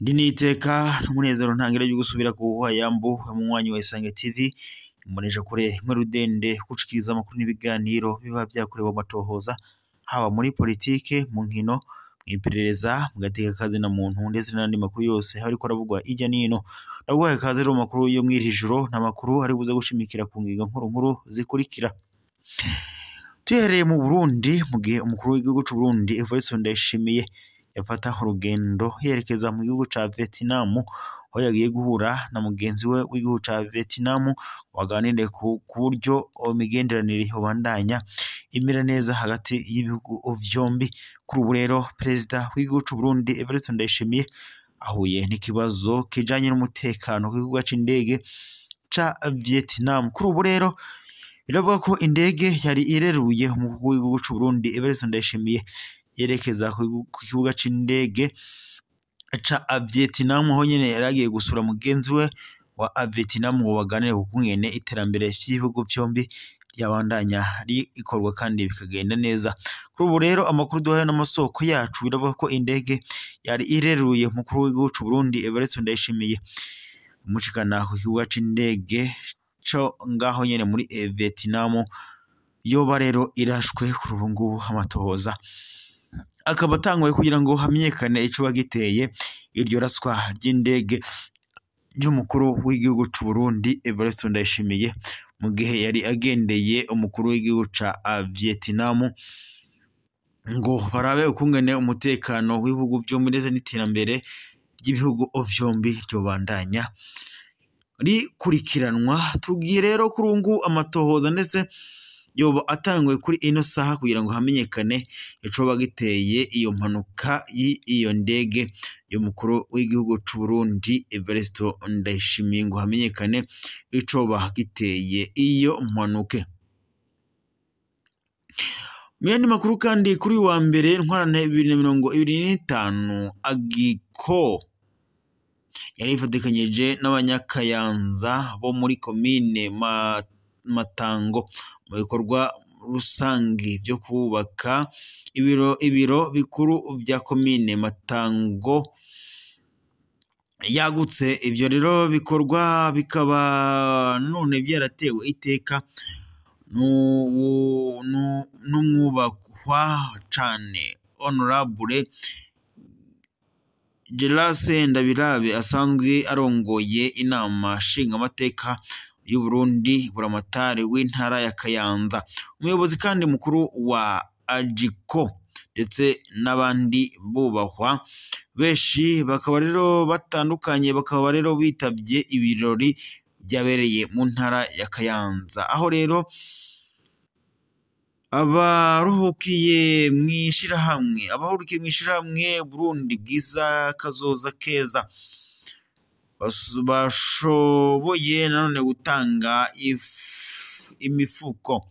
Ndi n'iteka n'umunezero ntangere ryo gusubira kuguha yambu munywanyi wa Isange TV imbonesha kure imwe rudende gushikiriza amakuru n'ibiganiro biba vyakorewe amatohoza haba muri politike, mu nkino, mw'iperereza, mu gateka kazina muntu ndetse n'andi makuru yose hariko aravugwa hirya n'ino. Ndaguhaye ikaze rero mu makuru yo mw'iri joro, n'amakuru ari buze gushimikira ku ngingo nkuru nkuru zikurikira. Tuhereye mu Burundi, mu gihe umukuru w'igihugu c'u Burundi Evariste Ndayishimiye yafata urugendo yerekeza mu gihugu ca Vietnam, aho yagiye guhura na mugenzi we w'igihugu ca Vietnam baganire ku buryo imigenderanire yobandanya imera neza hagati y'ibihugu vyombi. Kuri ubu rero perezida w'igihugu c'u Burundi Evariste Ndayishimiye ahuye n'ikibazo kijanye n'umutekano ku kibuga c'indege ca Vietnam. Kuri ubu rero biravuga ko indege yari ireruye umukuru w'igihugu c'u Burundi Evariste Ndayishimiye yerekeza ku kibuga c'indege ca Vietnam, aho nyene yari agiye gusura mugenzi we wa Vietnam ngo baganire ku kungene iterambere vy'ibihugu vyombi ryabandanya rikorwa kandi bikagenda neza. Kuri ubu rero amakuru duhaye n'amasoko yacu biravuga ko indege yari ireruye umukuru w'igihugu c'u Burundi Evariste Ndayishimiye imushikana ku kibuga c'indege co ngaho nyene muri Vietnam, yoba rero irashwe. Kuri ubu ngubu amatohoza akaba atanguye kugira ngo hamenyekane icoba giteye iryo raswa ry'indege ry'umukuru w'igihugu c'u Burundi Evariste Ndayishimiye mu gihe yari agendeye umukuru w'igihugu ca Vietnam ngo barabe ukungene umutekano w'ibihugu vyombi ndetse n'iterambere ry'ibihugu vyombi ryobandanya rikurikiranwa. Tugiye rero kuri ubu ngubu amatohoza ndetse yoba atanguye kuri ino saha kugira ngo hamenyekane icoba giteye iyo mpanuka y'iyo ndege y'umukuru w'igihugu c'u Burundi Evariste Ndayishimiye, ngo hamenyekane icoba giteye iyo mpanuke. Mu yandi makuru kandi, kuri uyu wa mbere Ntwarante 2025, Agiko yari yifatikanyije n'abanyakayanza bo muri komine Matango mu bikorwa rusangi vyo kubaka ibiro bikuru vya komine Matango yagutse. Ivyo rero bikorwa bikaba none vyaratewe iteka n'umwubahwa cane Honorable Gerase Ndabirabe asanzwe arongoye inama nshingamateka y'u Burundi, buramatari w'intara ya Kayanza, umuyobozi kandi mukuru wa Agiko ndetse n'abandi bubahwa benshi, bakaba rero batandukanye, bakaba rero bitavye ibirori vyabereye mu ntara ya Kayanza, aho rero abaruhukiye mw'ishirahamwe abahurukiye mw'ishirahamwe Burundi bwiza kazoza keza bashoboye nanone gutanga imifuko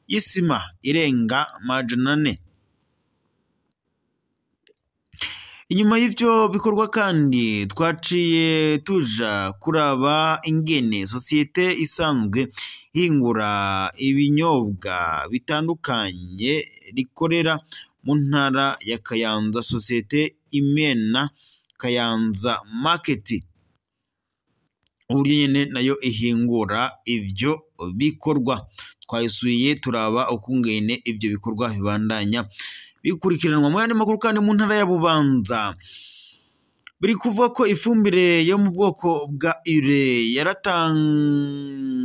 y'isima irenga 400. Inyuma y'ivyo bikorwa kandi twaciye tuja kuraba ingene sosiyete isanzwe ihingura ibinyobwa bitandukanye rikorera mu ntara ya Kayanza, sosiyete Imena Kayanza Market, uburyo nyene nayo ihingura ivyo bikorwa. Twayisuye turaba ukungene ivyo bikorwa bibandanya bikurikiranwa. Mu yandi makuru kandi, mu ntara ya Bubanza biri kuvuga ko ifumbire yo mu bwoko bwa ure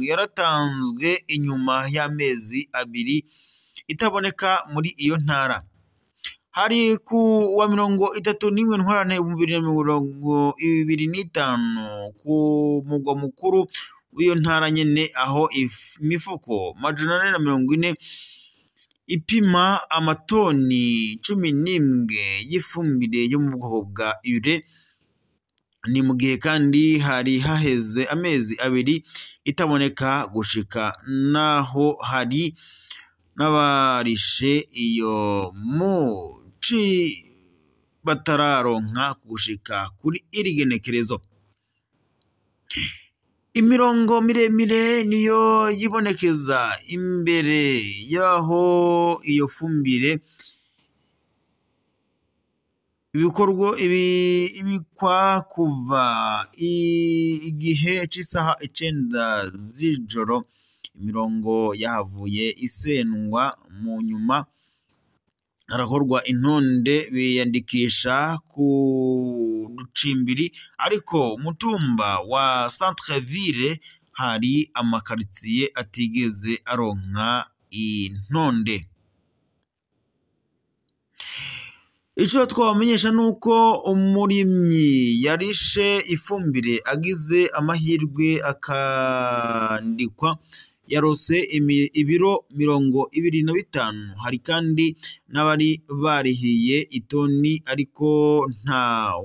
yaratanzwe inyuma y'amezi 2 itaboneka muri iyo ntara. Hari ku wa 31 Ntwarante 2025 ku mugwa mukuru w'iyo ntara nyene, aho imifuko 440 ipima amatoni 11 y'ifumbire yo mu bwoko bwa ure. Ni mu gihe kandi hari haheze amezi 2 itaboneka, gushika naho hari n'abarishe iyo muci batararonka gushika kuri iri genekerezo. Imirongo miremire niyo yibonekeza imbere y'aho iyo fumbire ibikorwa ibikwa kuva igihe c'isaha 9 z'ijoro. Imirongo yahavuye isenwa, mu nyuma harakorwa intonde biyandikisha ku ducimbiri, ariko umutumba wa Centre-Ville hari amakaritsiye atigeze aronka intonde. Ico twabamenyesha nuko umurimyi yarishe ifumbire agize amahirwe akandikwa yarose ibiro 25. Hari kandi n'abari barihiye itoni ariko nta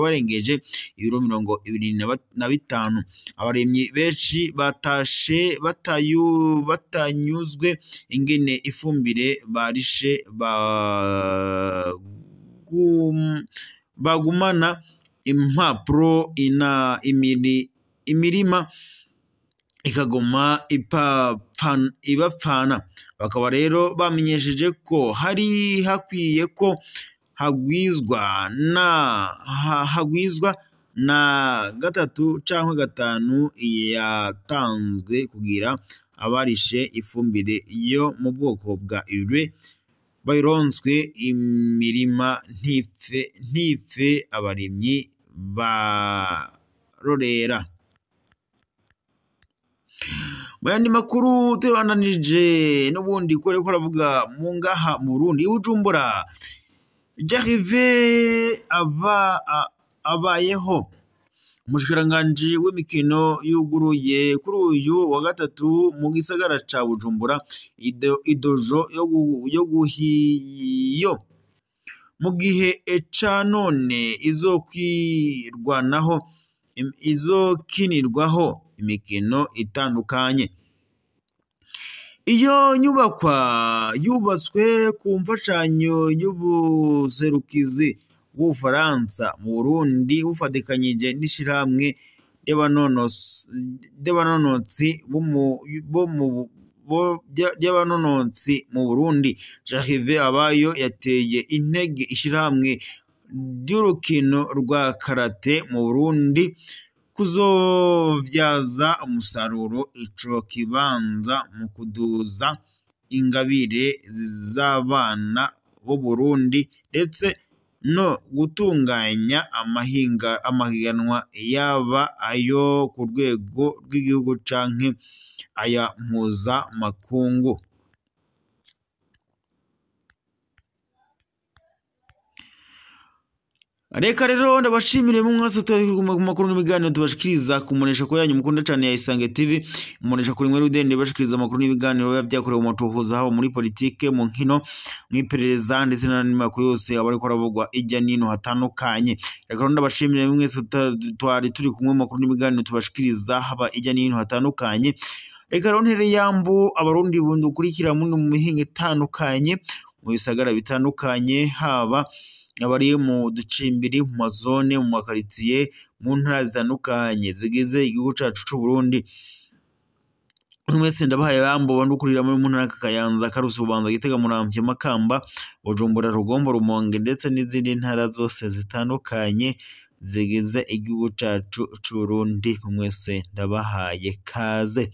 warengeje ibiro 25. Abarimyi benshi batashe batanyuzwe ingene ifumbire barishe bagumana impapuro imirima ikaguma ibapfana. Bakaba rero bamenyesheje ko hari hakwiye ko hagwizwa na 3 canke 5 yatanzwe kugira abarishe ifumbire yo mu bwoko bwa urée bayironswe imirima ntipfe abarimyi barorera. Muyandi makuru tubandanije n'ubundi ko ariko aravuga mu ngaha mu Burundi, Bujumbura, Jarive abayeho umushikiranganji w'imikino yuguruye kuri uyu wa gatatu mu gisagara ca Bujumbura idojo yo guhiyo mu gihe ca none izokwirwanaho izokinirwaho imikino itandukanye. Iyo nyubakwa yubatswe ku mfashanyo y'ubuserukizi bw'Ubufaransa mu Burundi bufatikanyije n'ishirahamwe ry'abanonotsi mu Burundi. Jarive Abayo yateye intege ishirahamwe ry'urukino rwa karate mu Burundi kuzovyaza umusaruro ico kibanza mu kuduza ingabire z'abana b'u Burundi ndetse no gutunganya amahiganwa yaba ayo ku rwego rw'igihugu canke aya mpuzamakungu. Reka rero ndabashimire mu mwese turi ku makuru n'ibiganiro tubashikiriza ku munesha ko yanyu mukunda cyane ya Isange TV, umunesha kuri mwe rudende bashikiriza amakuru n'ibiganiro biba byakorewe mu tuhuza haba muri politike, mu nkino, mu iperereza ndetse n'andi makuru yose aba ariko aravugwa ijya nino hatandukanye. Reka rero ndabashimire mu mwese twari turi kumwe mu makuru n'ibiganiro tubashikiriza haba ijya nino hatandukanye. Reka rero ntere yambu abarundi bundukurikira mu mihinga itandukanye, mu bisagara bitandukanye, haba abari mu ducimbiri, mu mazone, mu makaritsiye, mu ntara zitandukanye zigize igihugu cacu c'u Burundi. Mwese ndabahaye yambo bandukurira muri mu ntara Kayanza, Karusi, Bubanza, Gitega, Muramvya, Makamba, Bujumbura, Rugombo, Rumonge ndetse n'izindi ntara zose zitandukanye zigize igihugu cacu c'u Burundi. Mwese ndabahaye kaze.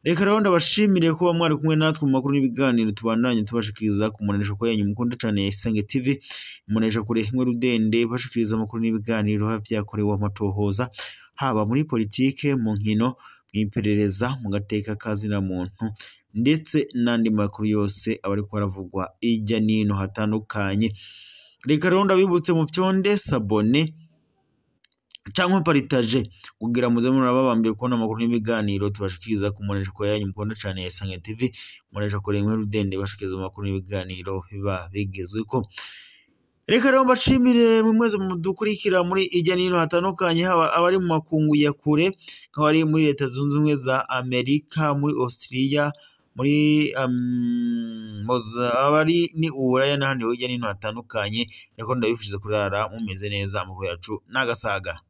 Reka rero ndabashimire kuba mwari kumwe natwe mu makuru n'ibiganiro tubandanye tubashikiriza ku munesha ko yanyu mukunda cyane ya Isange TV, umunesha kure imwe rudende bashikiriza amakuru n'ibiganiro vyakorewe amatohoza haba muri politike, mu nkino, mu iperereza, mu gateka kazina muntu ndetse n'andi makuru yose aba ariko aravugwa ijya nino hatandukanye. Reka rero ndabibutse mu fyonde sabone canke paritaje kugira muze murababambire kubona amakuru n'ibiganiro tubashikiriza ku munesha ko yanyu mukunda cyane ya Isange TV, umunesha kure imwe rudende bashikiriza amakuru n'ibiganiro biba bigezweko. Reka rero mbashimire mwese mudukurikira muri ijya nino hatandukanye, haba abari mu makungu ya kure nk'abari muri Leta Zunze Ubumwe za Amerika, muri Australia, muri abari ni Uburaya n'ahandi hirya nino hatandukanye. Reka ndabifuriza kurara mumeze neza, amakuru yacu n'agasaga.